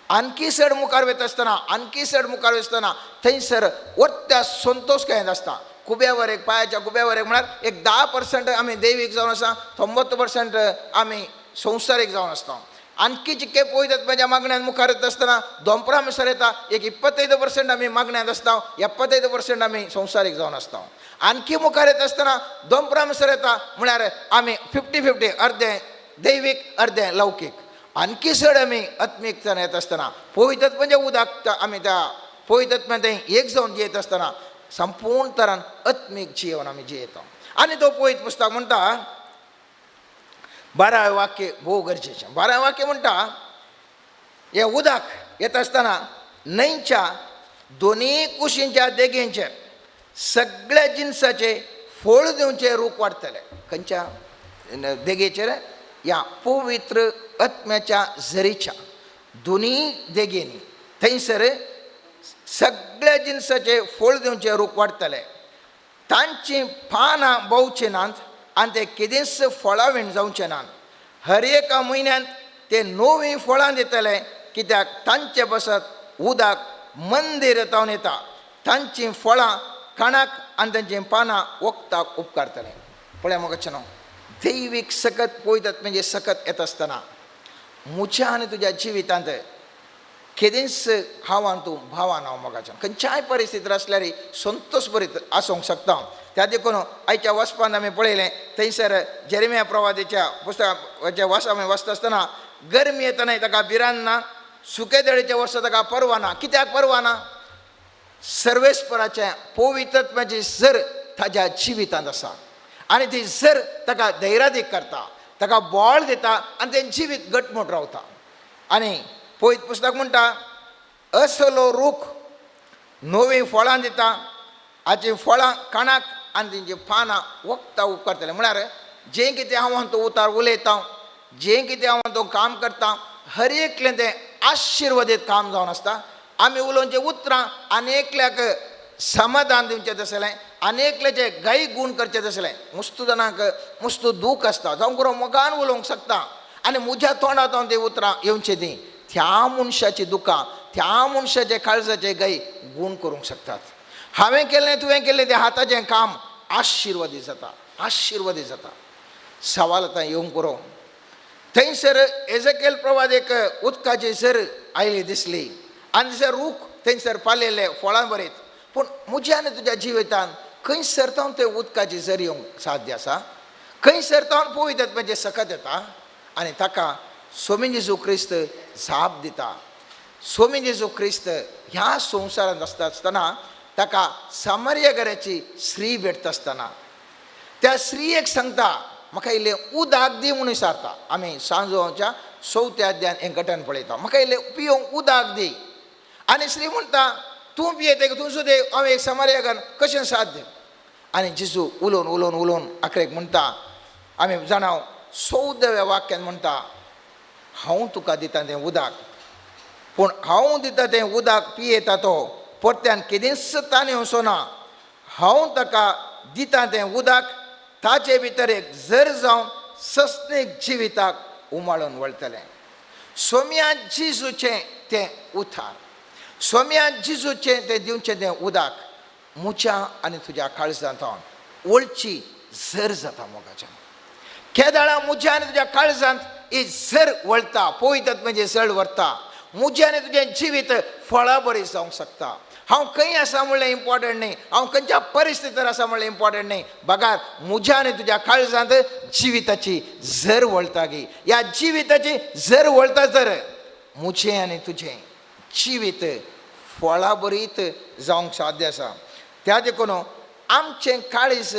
आणखी चड मुखार वता आसतना, आणखी चड मुखार वता आसतना थंयसर वरत्या संतोश काय आसता. कुब्यावर एक, पांयाच्या कुब्यावर एक म्हळ्यार एक 10% आमी दैवीक जावन आसा, 90% आमी संवसारीक जावन आसता. आणखी जितके पवित्रत्वाच्या मागण्यान मुखार येता आसतना दोंपरा मिसर येता, एक 25% आमी मागण्यांत आसता, 75% आमी संवसारीक जावन आसता. आणखी मुखार येता आसतना दोंपरा मिसर येता म्हळ्यार आमी 50-50, अर्दें दैवीक अर्दें लौकीक. आणखी चड आमी आत्मीकतान येता आसतना पवित्रत्वाचें उदक आमी त्या पवित्रत्वान थंय एक जावन जियेत आसतना संपूर्ण तरान आत्मीक जिवन आमी जियेता. आनी तो पवित्र पुस्तक म्हणटा 12 वाक्य भोव गरजेचें. 12 वाक्य म्हणटा, हें उदक येता आसतना न्हंयच्या दोनी कुशींच्या देगेंचेर सगळ्या जिनसाचे फळ दिवचे रूप वाडटले. खंयच्या देगेचेर? ह्या पवित्र आत्म्याच्या झरीच्या दोनी देगेनी थंयसर सगळ्या जिनसाचे फळ दिवचे रूप वाडटले. तांची पानां भोवचे नात आनी ते केदींच फळावीण जावचे नात. हर एका म्हयन्यांत ते नवीं फळां दितले, कित्याक तांचे बसत उदक मंदीर तावन येता. तांचीं फळां काणाक आनी तांचीं पानां वखदाक उपकारतले. पळया मोगाचें न्हू, दैवीक सकत पळयतात म्हणजे सकत येता आसतना म्हज्या आनी तुज्या जिवितांत केदींच हांव आनी तूं भावान हांव मोगाच्यान खंयच्याय परिस्थितीर आसल्यार संतोश बरीत आसूंक शकता. त्या देखून आयच्या वाचपान आमी पळयलें थंयसर जेरेमिया प्रवादीच्या पुस्तकाचे वास आमी वाचता आसतना गरमी येतना ताका भिरांत ना, सुके दळेच्या वर्सा ताका परवा ना. कित्याक परवा ना? सर्वेस्पराचें पवित्रत्वाची जर ताज्या जिवितांत आसा आनी ती जर ताका धैर्यादीक करता, ताका बळ दिता आनी तें जिवीत घटमूट रावता. आनी पवित्र पुस्तक म्हणटा असलो रूख नवीं फळां दिता, हाचीं फळां काणाक आनी तेंची पानां वखदां उपकारतलें. म्हळ्यार जें कितें हांव तो उतार उलयता, जें कितें हांव तो काम करता, हर एकलें तें आशिर्वादीत काम जावन आसता. आमी उलोवचें उतरां आनी एकल्याक समाधान दिवचें तसलें आनी एकल्याचे गाय गूण करचें तसलें. मुस्तू जाणांक मुस्तू दूख आसता, जावं करून मोगान उलोवंक शकता आनी म्हज्या तोंडांत तीं उतरां येवचीं तीं त्या मनशाची दुकां, त्या मनशाचे काळजाचे गाय गूण करूंक शकतात. हांवें केल्लें तुवें केल्लें तें हाताचें काम आशिर्वादी जाता, आशिर्वादी जाता. सवाल आतां येवंक पुरो. थंयसर एजकेल प्रवादेक उदकाची सर आयली दिसली आनी थंयसर रूख थंयसर पालेले फळां बरीत. पूण म्हज्या आनी तुज्या जिवितान खंयसर तावन ते उदकाची सर येवंक साध्य आसा? खंयसर तावन पवित्र म्हणजे सकत येता? आनी ताका स्वामी जेजू क्रिस्त जाप दिता. स्वामी जेजू क्रिस्त ह्या संवसारांत आसता आसतना ताका सामर्य घराची स्त्री भेटता आसतना त्या स्त्रियेक सांगता म्हाका इल्लें उदक दी म्हणून विचारता. आमी सांजोच्या चवथ्या अध्यान हें घटन पळयता. म्हाका इल्लें पिवंक उदक दी. आनी स्त्री म्हणटा तूं पियेता तूं सुद्दां हांव एक समार्यागान कशें साध्य? आनी जेजू उलोवन उलोवन उलोवन आखरेक म्हणटा, आमी जाणा 14व्या वाक्यान म्हणटा हांव तुका दिता तें उदक, पूण हांव दिता तें उदक पियेता तो परत्यान केदींच ताणें वचना. हांव ताका दिता तें उदक ताचे भितर एक जर जावन सस्नीक जिविताक उमाळून वळटलें. सोम्या जेजूचें तें उतार, सोम्या जेजूचें तें दिवचें तें उदक म्हज्या आनी तुज्या काळजांत वळची जर जाता मोगाच्यान. केदाळा म्हज्या आनी तुज्या काळजांत ही जर वळता, पवित्र म्हणजे जळ व्हरता, म्हजें आनी तुजें जिवीत फळां बरी जावंक शकता. हांव खंय आसा म्हणलें इम्पॉर्टंट न्ही, हांव खंयच्या परिस्थितीर आसा म्हणलें इम्पॉर्टंट न्ही, बगार म्हज्या आनी तुज्या काळजांत जिविताची जर वळता गी. ह्या जिविताची जर वळता तर म्हजें आनी तुजें जिवीत फळां बरीत जावंक साध्य आसा. त्या देखून आमचें काळीज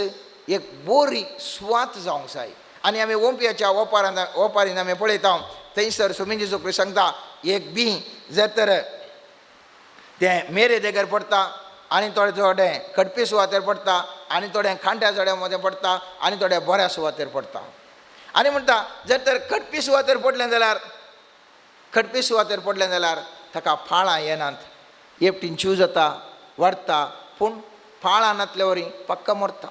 एक बरी सुवात जावंक जाय. आनी आमी ओंपयाच्या ओपारान ओपारीन आमी पळयता थंयसर स्वामी जेजू क्रिस्त सांगता एक बी जर तर तें मेरे देगेर पडटा आनी थोडे थोडे खडपी सुवातेर पडटा आनी थोडे खांट्या जोड्या मदें पडटा आनी थोडे बऱ्या सुवातेर पडटा. आनी म्हणटा जर तर खडपी सुवातेर पडलें जाल्यार, खडपी सुवातेर पडलें जाल्यार ताका फाळां येनात, एकटीन जीव जाता वाडटा, पूण फाळां नातले वरी पक्का मरता.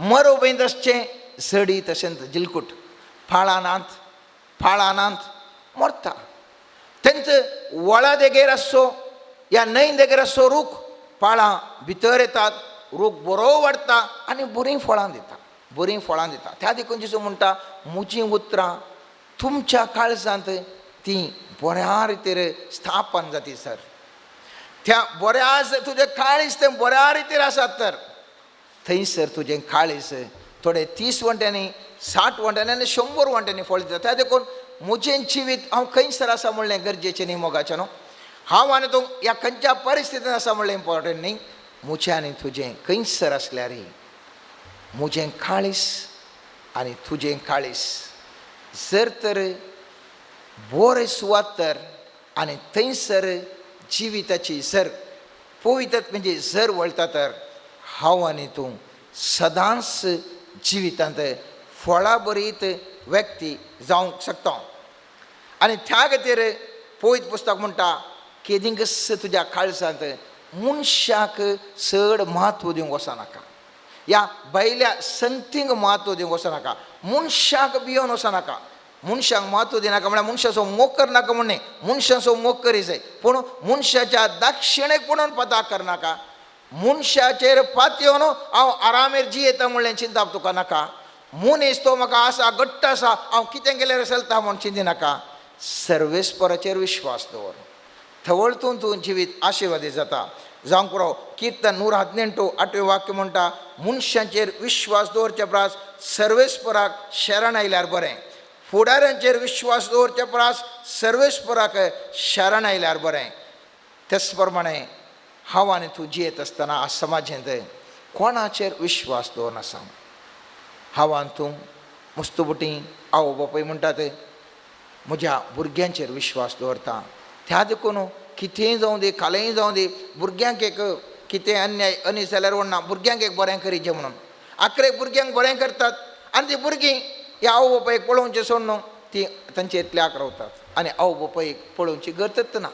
मरोबैंत आसचें सडी तशेंच जिलकूट फाळां नात, फाळां नात मरता. तेंच वळा देगेर आसचो या न्हंय देगेर आसचो रूख पाळां भितर येतात, रूख बरो वाडटा आनी बरीं फळां दिता, बरीं फळां दिता. त्या देखून जेजू म्हणटा म्हजीं उतरां तुमच्या काळजांत तीं बऱ्या रितीर स्थापन जाती सर. त्या बऱ्या तुजें काळीज तें बऱ्या रितीर आसात तर थंयसर तुजें काळीज थोडे 30 वंट्यांनी, 60 वंट्यांनी आनी 100 वंट्यांनी फळ दिता. त्या देखून म्हजें जिवीत हांव खंयसर आसा म्हणलें गरजेचें न्ही मोगाचें न्हू. हांव आनी तूं ह्या खंयच्या परिस्थितीन आसा म्हणलें इम्पॉर्टंट न्ही. म्हजें आनी तुजें खंयसर आसल्यार म्हजें काळीज आनी तुजें काळीज जर तर बरें सुवात तर आनी थंयसर जिविताची जर पवित्र म्हणजे जर वळटा तर हांव आनी तूं सदांच जिवितांत फळां बरीत व्यक्ती जावंक शकता. आनी त्या खातीर पवित्र पुस्तक म्हणटा केदींकच तुज्या काळजांत मनशाक चड म्हत्व दिवंक वचनाका, ह्या भायल्या संगतींक म्हत्व दिवंक वचनाका, मनशाक भियोवन वचनाका. मनशाक म्हत्व दिनाका म्हळ्यार मनशाचो मोग करनाका म्हण न्ही, मनशाचो मोग करी जाय, पूण मनशाच्या दाक्षिणेक पळोवन पता करनाका, मनशाचेर पातयेवन हांव आरामेर जियेता म्हणलें चिंताप तुका नाका. मनीस तो म्हाका आसा घट्ट आसा, हांव कितें केल्यार चलता म्हूण चिंतिनाका. सर्वेस्पराचेर विश्वास दवर, थवळतून तूं जिवीत आशिर्वादी जाता. जावंक पुरो. किर्तन 118 8वें वाक्य म्हणटा मनशांचेर विश्वास दवरचे परस सर्वेस्पराक शरण आयल्यार बरें, फुडाऱ्यांचेर विश्वास दवरचे परस सर्वेस्पराक शरण आयल्यार बरें. तेच प्रमाणे हांव आनी तूं जियेत आसतना आज समाजेंत कोणाचेर विश्वास दवरनासा. हांव आनी तूं मुस्तुबुटी आवय बापूय म्हणटात म्हज्या भुरग्यांचेर विश्वास दवरता, त्या देखून कितेंय जावं दी कालेंय जावं दी भुरग्यांक एक कितें अन्याय अनी जाल्यार ना भुरग्यांक एक बरें करीचें म्हणून आखरेक भुरग्यांक बरें करतात आनी ती भुरगीं ह्या आवय बापायक पळोवचें सोडून न्हू ती तांचे इतल्याक रावतात आनी आवय बापायक पळोवची गतच ना,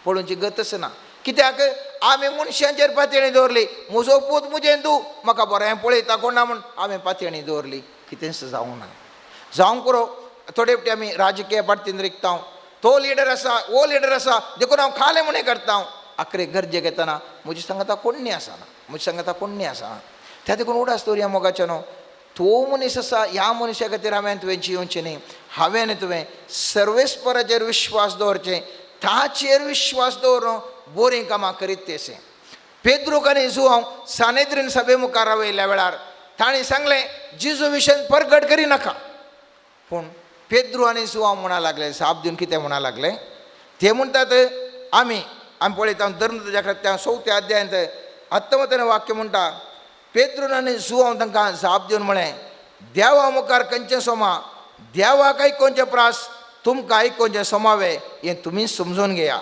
पळोवची गतच ना. कित्याक आमी मनशांचेर पातयेणी दवरली, म्हजो पूत म्हजें तूं म्हाका बरें पळयता कोण ना म्हूण आमी पातयेणी दवरली, कितेंच जावंक ना. जावंक पुरो. थोडे फावटी आमी राजकीय पार्टीन रिगता, तो लिडर आसा वो लिडर आसा देखून हांव खालें म्हूण करता. आखरे गरजेक येतना म्हजे सांगता कोण्णी आसना, म्हजे सांगता कोण्णी आसना. त्या देखून उडास दवरया मोगाचें न्हू, तो मनीस आसा ह्या मनशा खातीर हांवें तुवें जियोवचें न्ही, हांवें तुवें सर्वेस्पराचेर विश्वास दवरचें, ताचेर विश्वास दवरून बरीं कामां करीत तेसें. पेद्रूक आनी जुआंव सानेद्रीन सभे मुखार रावयल्या वेळार तांणी सांगलें जिजू विशयन परगट करिनाका. पूण पेद्रू आनी जुआंव म्हणा लागले, जाप दिवन कितें म्हणा लागले ते म्हणटात आमी आमी पळयता धर्मदूताच्या कृत्यां 4 अध्यायांत 19 वाक्य म्हणटा पेद्रून आनी जुआंव तांकां जाप दिवन म्हळें देवा मुखार खंयचें सोमा, देवाक आयकोवचें प्रास तुमकां आयकोवचें सोमावें हें तुमी समजून घेया.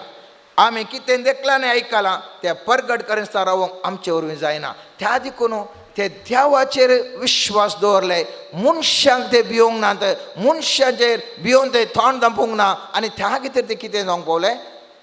आमी कितें देखलां आनी आयकलां तें परगट करिनासतना रावंक आमचे वरवीं जायना. त्या देखून ते देवाचेर विश्वास दवरले, मनशांक ते भियोंक नात, मनशांचेर भियोवन ते तोंड धांपूंक ना आनी त्या खातीर ते कितें जावंक पावले,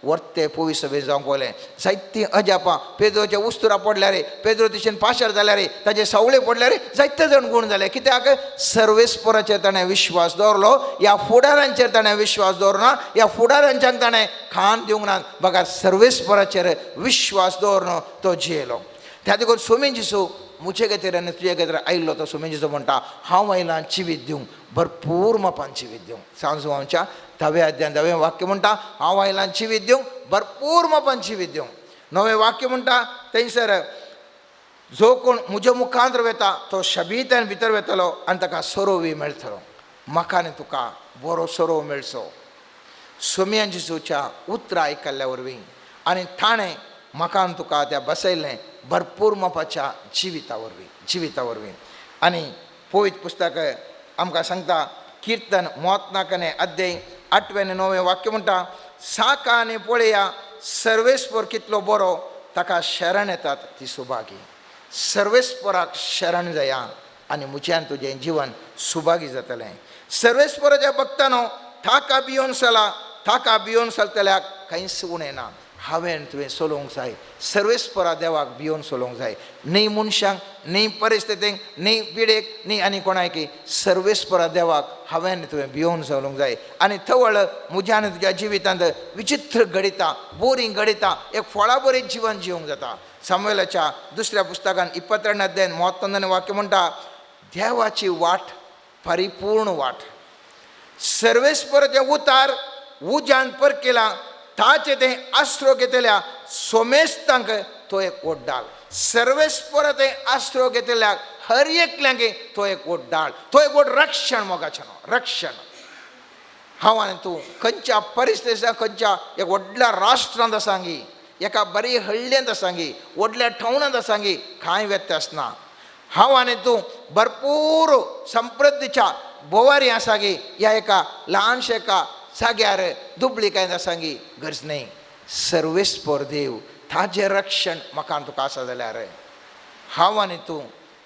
वर्ते पोवी सभेन जावंक पावले. जायतीं अजापां पेद्रोच्या उस्तुरा पडल्यार, पेद्रो तिशेन पाशार जाल्यार, ताजे सावळे पडल्यार जायते जाण गूण जाले. कित्याक सर्वेस्पराचेर ताणें विश्वास दवरलो, ह्या फुडारांचेर ताणें विश्वास दवरना, ह्या फुडारांच्याक ताणें खाण दिवंक ना, बगर सर्वेस्पराचेर विश्वास दवरून तो जियेलो. त्या देखून सोमी जेजू म्हजे खातीर आनी तुजे खातीर आयिल्लो तो सोमी जेजू म्हणटा हांव आयलां जिवीत दिवंक, भरपूर मापान जिवीत दिवंक. सांजवांच्या 10व्या अध्यायान 10वें वाक्य म्हणटा हांव आयलां जिवीत दिवंक, भरपूर मापान जिवीत दिवंक. 9वें वाक्य म्हणटा थंयसर जो कोण म्हज्या मुखांत वेता तो शबीतान भितर वेतलो आनी ताका सरोवी मेळटलो. म्हाका आनी तुका बरो सरोव मेळचो सोम्या जेजूच्या उतरां आयकल्ल्या वरवीं आनी ताणें म्हाका आनी तुका त्या बसयल्लें भरपूर मापाच्या जिविता वरवीं, जिविता वरवीं. आनी पवित्र पुस्तक आमकां सांगता किर्तन 94 अध्याय 8वें आनी 9वें वाक्य म्हणटा साका आनी पळया सर्वेस्पर कितलो बरो, ताका शरण येतात ती सुभागी. सर्वेस्पराक शरण जाया आनी म्हज्यान तुजें जिवन सुभागी जातलें. सर्वेस्पराच्या भक्तानो ताका भियोवन चला, ताका भियोवन चलतल्याक कांयच उणें ना. हांवें तुवें चलोवंक जाय, सर्वेस्परा देवाक भियोवन चलोवंक जाय, न्ही मनशांक, न्ही परिस्थितीक, न्ही पिडेक, न्ही आनी कोणाक, सर्वेस्परा देवाक हांवें तुवें भियोवन चलोवंक जाय. आनी थवळ म्हज्या आनी तुज्या जिवितांत विचित्र घडितां, बोरीं घडितां, एक फळां बरीं जिवन जिवंक जाता. सामुएलाच्या 2ऱ्या पुस्तकान 22 अध्यायान 39 वाक्य म्हणटा देवाची वाट परिपूर्ण वाट, सर्वेस्पराचें उतार उज्यान परकेला, ताचे तें आश्रो घेतल्या सोमेस्तांक तो एक ओड्डाल. सर्वेस्पर तें आश्रो घेतल्या हर एकल्यांक तो एक ओड्डाल, तो एक व्हड रक्षण मोगाचें न्हू, रक्षण. हांव आनी तूं खंयच्या परिस्थिती, खंयच्या एक व्हडल्या राष्ट्रांत आसांगी, एका बरी हळ्ळेंत आसांगी, व्हडल्या टावनांत आसांगी, कांय व्यत्यास ना. हांव आनी तूं भरपूर समृद्धीच्या बोवारी आसागी, ह्या एका ल्हानशा एका जाग्यार दुबळी काय आसांगी गरज न्हय. सर्वेस्पर देव ताजें रक्षण म्हाका आनी तुका आसा जाल्यार हांव आनी तूं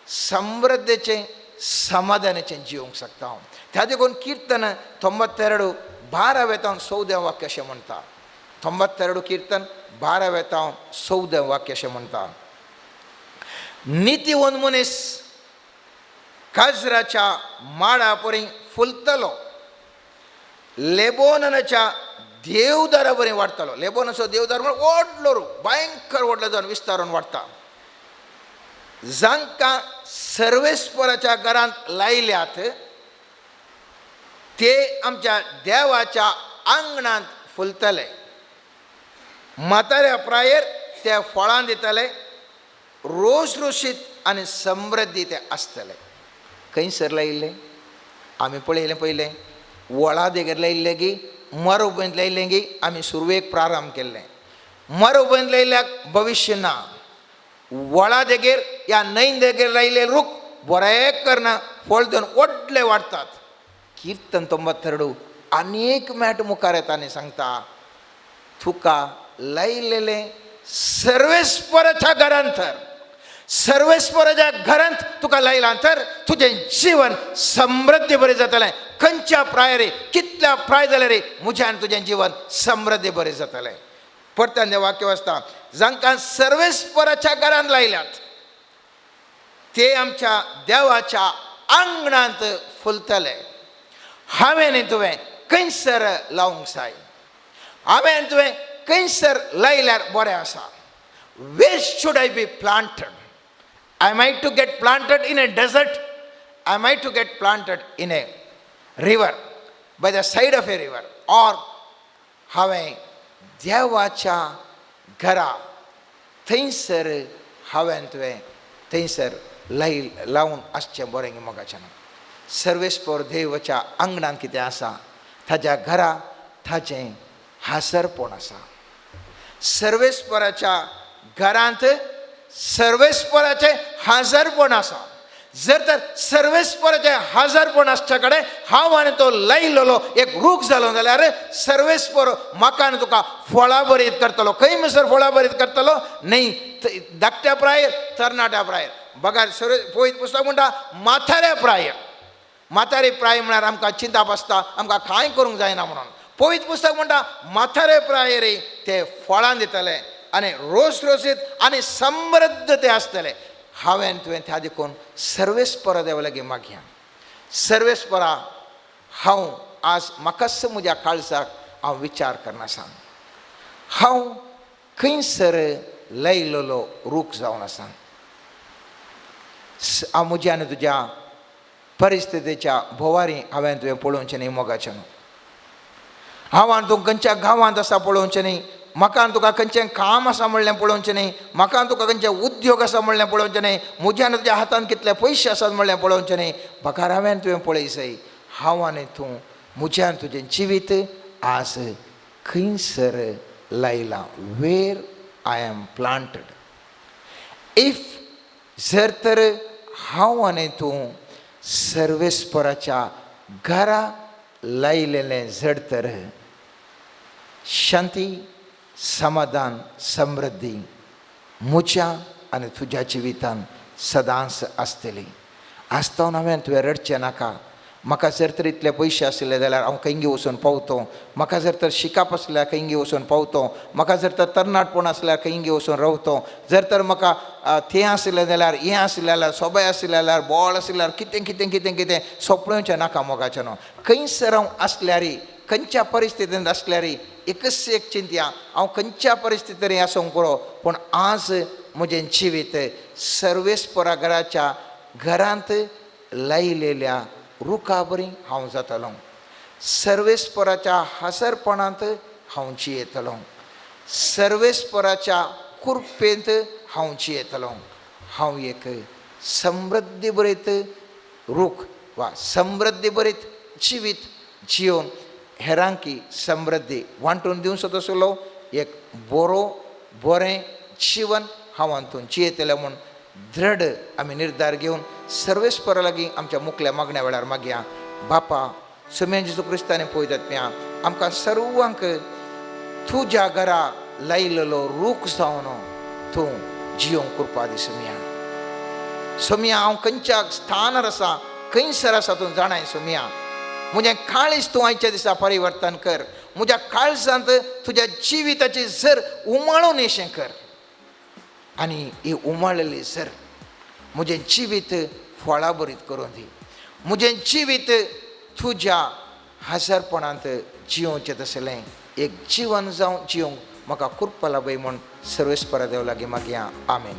समृद्धेचें समाधानाचें जिवंक शकता. त्या देखून कीर्तन 92 12 14 वाक्य अशें म्हणटा. 92 कीर्तन 12 14 वाक्य अशें म्हणटा, नितीवंत मनीस काजराच्या माडा परी फुलतलो, लेबोननाच्या देवदारा बरी वाडटलो. लेबोनाचो देवदार म्हळ्यार व्हडलो रूख, भयंकर व्हडलो जावन विस्तारून वाडटा. जांकां सर्वेस्पराच्या घरांत लायल्यात ते आमच्या देवाच्या आंगणांत फुलतले, म्हाताऱ्या प्रायेर ते फळां दितले, रोसरोशीत आनी समृद्धी ते आसतले. खंयसर लायिल्लें आमी पळयलें, पयलें वळा देगेर लायिल्लें की मरुभूंयंत लायिल्लें की आमी सुरवेक प्रारंभ केल्लें. मरुभूंयंत लायिल्ल्याक भविश्य ना. वळा देगेर या न्हंय देगेर लायिल्ले रूख बरें करना फळ दिवन व्हडले वाडटात. कीर्तन 92 अनेक मॅट मुखार येता आनी सांगता, तुका लायलेलें सर्वेस्पराच्या घरांत तर, सर्वेस्पराच्या घरांत तुका लायलां तर तुजें जीवन समृद्धी बरें जातलें. खंयच्या प्रायरे कितल्या प्राय जाल्यार म्हजें आनी तुजें जीवन समृद्धी बरें जातलें. परत्यान तें वाक्य वाचता, जांकां सर्वेस्पराच्या घरांत लायल्यात ते आमच्या देवाच्या आंगणांत फुलतले. हांवें आनी तुवें खंयसर लावंक जाय, हांवें आनी तुवें खंयसर लायल्यार बरें आसा. Where should I be planted? Am I to get planted in a desert? Am I to get planted in a river, by the side of a river? Or हांवें देवाच्या घरा थंयसर हांवें तुवें थंयसर लावन आसचें बरें गी मोगाच्यान. सर्वेस्पर देवाच्या आंगणांत कितें आसा, ताज्या घरा ताजें हासरपण आसा. सर्वेस्पराच्या घरांत सर्वेस्पराचें हाजरपण आसा. जर तर सर्वेस्पराचें हाजरपण आसच्या कडेन हांव आनी तो लायलेलो एक रूख जालो जाल्यार सर्वेस्पर म्हाका आनी तुका फळां बरीत करतलो. खंय म्हणसर फळां बरीत करतलो? न्हय धाकट्या प्रायेर, तरणाट्या प्रायेर. बघा सर्व पवित्र पुस्तक म्हणटा म्हाताऱ्या प्रायेर. म्हातारे प्राय म्हळ्यार आमकां चिंताप आसता, आमकां कांय करूंक जायना म्हणून. पवित्र पुस्तक म्हणटा म्हातारे प्रायेर ते फळां दितले आनी रोस रोसीत आनी समृद्ध ते आसतले. हांवें तुवें त्या देखून सर्वेस्परा देवा लागीं मागया. सर्वेस्परा हांव आज म्हाकाच म्हज्या काळजाक हांव विचार करना सांग, हांव खंयसर लायलेलो रूख जावन आसा. हांव म्हज्या आनी तुज्या परिस्थितीच्या भोवारी हांवें तुवें पळोवचें न्ही मोगाचें न्हू. हांव आनी तूं खंयच्या गांवांत आसा पळोवचें न्ही, म्हाका आनी तुका खंयचें काम आसा म्हणलें पळोवचें न्ही, म्हाका आनी तुका खंयचें उद्योग आसा म्हणलें पळोवचें न्ही, म्हज्या आनी तुज्या हातान कितले पयशे आसात म्हणलें पळोवचें न्ही. बगार हांवें तुवें पळय सय, हांव आनी तूं म्हज्या आनी तुजें जिवीत आज खंयसर लायलां. Where I am planted. If जर तर हांव आनी तूं सर्वेस्पराच्या घरा लायलेलें जड तर शांती समाधान समृद्धी म्हज्या आनी तुज्या जिवितान सदांच आसतली. आसतना हांवें तुवें रडचें नाका. म्हाका जर तर इतले पयशे आशिल्ले जाल्यार हांव खंयगी वचून पावतो, म्हाका जर तर शिकप आसल्यार खंयगी वचून पावतो, म्हाका जर तर तरणाटपण आसल्यार खंयगी वचून रावतो, जर तर म्हाका तें आशिल्लें जाल्यार हें आशिल्लें जाल्यार सोबाय आशिल्लें जाल्यार बोळ आशिल्लें जाल्यार कितें कितें कितें कितें सोंपणेचें नाका मोगाचें न्हू. खंयसर हांव आसल्यारय, खंयच्या परिस्थितींत आसल्यारय एकच एक चिंतया, हांव खंयच्या परिस्थितींत आसूंक पुरो, पूण आज म्हजें जिवीत सर्वेस्परा घराच्या घरांत लायलेल्या रुखा बरी हांव जातलो, सर्वेस्पराच्या हासरपणांत हांव जियेतलो, सर्वेस्पराच्या कुरपेंत हांव जियेतलो. हांव एक समृद्धी बरीत रूख वा समृद्धी बरीत जिवीत जियोवन हेरांकी समृद्धी वांटून दिवंक सोदतलो एक बरो बरें जिवन हांव हातून जियेतलें म्हूण दृढ आमी निर्धार घेवन सर्वेस्परा लागीं आमच्या मुखल्या मागण्या वेळार मागया. बापा सुमेन जेजू क्रिस्ताने पळयतात म्या आमकां सर्वांक तुज्या घरा लायलेलो रूख जावन तूं जियोंक कृपा दी सोमया. सोमया, हांव खंयच्या स्थानार आसा, खंयसर आसा तूं जाणाय सोमया. म्हजें काळीज तूं आयच्या दिसा परिवर्तन कर. म्हज्या काळजांत तुज्या जिविताची जर उमाळून येशें कर आनी ही उमाळिल्ली जर म्हजें जिवीत फळाभरीत करूं दी. म्हजें जिवीत तुज्या हजारपणांत जियोवचें तसलें एक जिवन जावं जिवंक म्हाका कृपा लाभय म्हूण सर्वेस्परा देव लागीं मागया. आमेन.